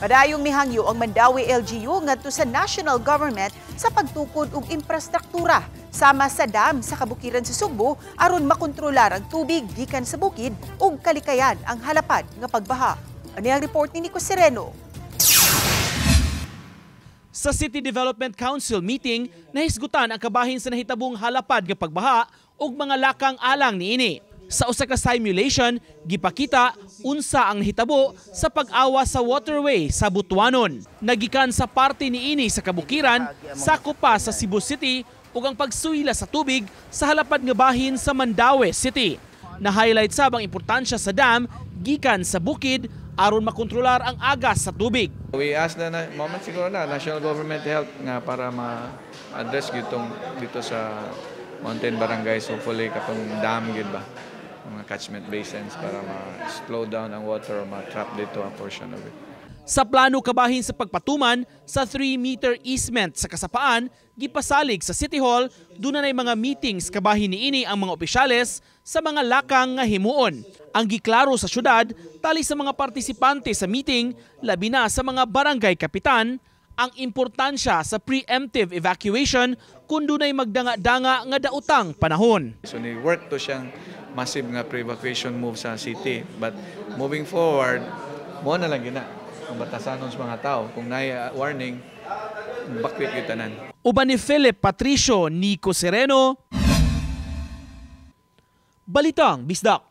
Padayong mihangyo ang Mandaue LGU ngadto sa national government sa pagtukod og infrastruktura sama sa dam sa kabukiran sa Sugbo aron makontrolar ang tubig gikan sa bukid ug kalikayan ang halapad nga pagbaha. Ani ang report ni Nico Sereno. Sa City Development Council meeting, nahisgutan ang kabahin sa nahitabong halapad nga pagbaha ug mga lakang alang niini. Sa usa ka simulation, gipakita unsa ang nahitabo sa pag-awas sa waterway sa Butuanon. Nagikan sa parte niini sa kabukiran, sakop pa sa Cebu City ug ang pagsuyla sa tubig sa halapad nga bahin sa Mandaue City. Na-highlight sab ang importansya sa dam gikan sa bukid aron makontrolar ang agas sa tubig. We ask na, na moment siguro na national government help nga para ma-address gitong dito sa mountain barangays, hopefully katong dam gid ba, mga catchment basins para ma-slow down ang water or ma-trap dito a portion of it. Sa plano kabahin sa pagpatuman sa 3-meter easement sa Kasapaan, gipasalig sa City Hall, duna nay mga meetings kabahin niini ang mga opisyales sa mga lakang nga himuon. Ang giklaro sa syudad, tali sa mga partisipante sa meeting, labi na sa mga barangay kapitan, ang importansya sa preemptive evacuation kung dunay magdanga-danga nga daotang panahon. So ni work to siyang massive nga pre-evacuation move sa city. But moving forward, mo na lang gina ang batasanon sa mga tao. Kung naay warning, bakwit gyud tanan. Uban ni Philip Patricio, Nico Sereno, Balitang Bisdak.